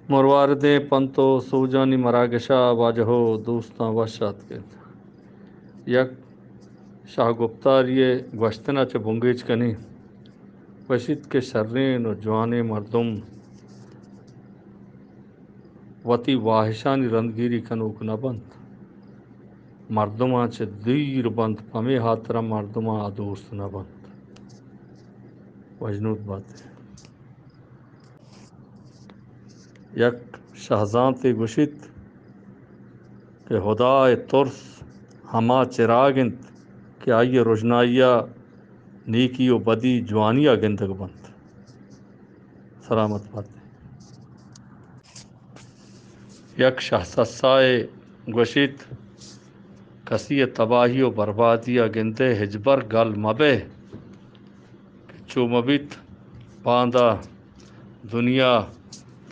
مرواردیں پنت و سوجانی مراگشا واجہ و دوستاں وش آتک انت۔ یک شاہ گپتاری ء گوشتن ء چہ بنگیج کنیں۔ گوشیت کہ شریں و جوانیں مردم وتی واہشانی رندگیری کنوک نہ بنت۔ مردماں چہ دیر بنت، پمے ہاترا مردماں آ دوست نہ بنت۔ وجنود بات۔ یک شہزانتے گوشیت کہ ہدا ء ترس ہما چراگ انت کہ آئی ء رژنائی ء نیکی و بدی جوانی ء گندگ بنت۔ سلامت بات۔ یک شہسسائے گوشیت، کسی ء تباہی و بربادی ء گندے ہچبر گل مبئے کہ چو مبیت، باندا دنیا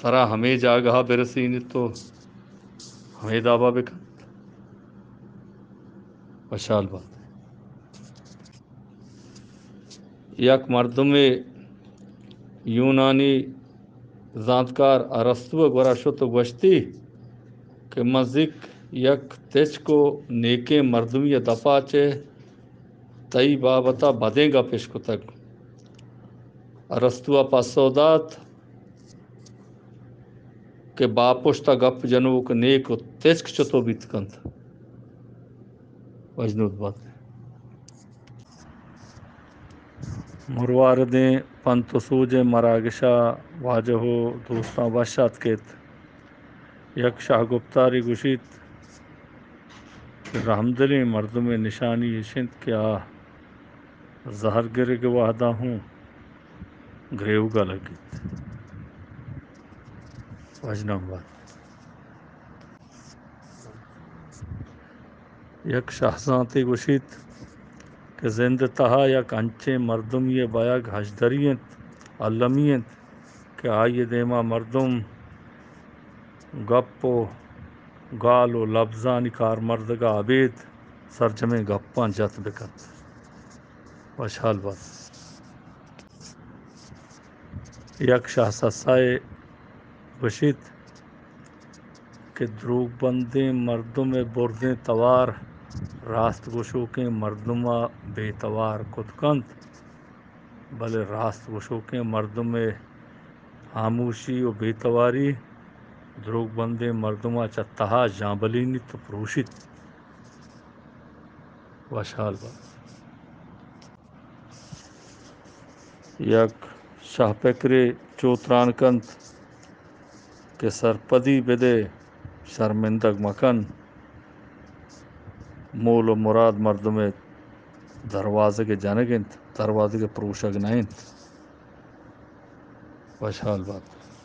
ترا ہمے جاگہ ء برسینیت و ہمے دابا بکنت۔ وشحال بات۔ یک مردمے یونانی زانتکار ارسطو ء گورا شت و گوشتی کہ من زیک یک تچک و نیکیں مردمی ء دپا چہ تئی بابت ء بدیں گپ اشکتگ۔ ارسطو ء پسو دات کہ باپشت ء گپ جنوک نیک و تچک چتو بیت کنت؟ وجنود بات۔ مرواردیں پنت و سوجیں مراگشا واجہ و دوستاں وش آتک ایت۔ یک شاہ گپتارے گوشیت کہ رحمدلیں مردمے نشانی اش انت کہ آ زہر گرگ ء وہدا ہوں گریوگا لگیت۔ وژنام بات۔ یک شہزانتے گوشیت کہ زند ء تہا یک انچیں مردمے ء بیگ ہژدری انت، المی انت کہ آئی ء دیما مردم گپ و گال و لبزانی کارمردگ ء ابید سرجمیں گپاں جت بہ کنت۔ وشحال بات۔ یک شاہ سسائے گوشیت کہ دروگ بندیں مردم ء بردیں توار راست گوشوکیں مردم ء بے توار کت کنت، بلے راست گوشوکیں مردم ء ہاموشی و بے تواری دروگ بندیں مردم ء چہ تہا ژانبلینیت و پروشیت۔ وشحال بات۔ یک شاہ پکرے چو تران کنت کہ سرپدی بدے، شرمندگ مکن، مول و مراد مردم ء دروازگ ء جنگ انت، دروازگ ء پروشگ نہ انت۔ وشحال بات۔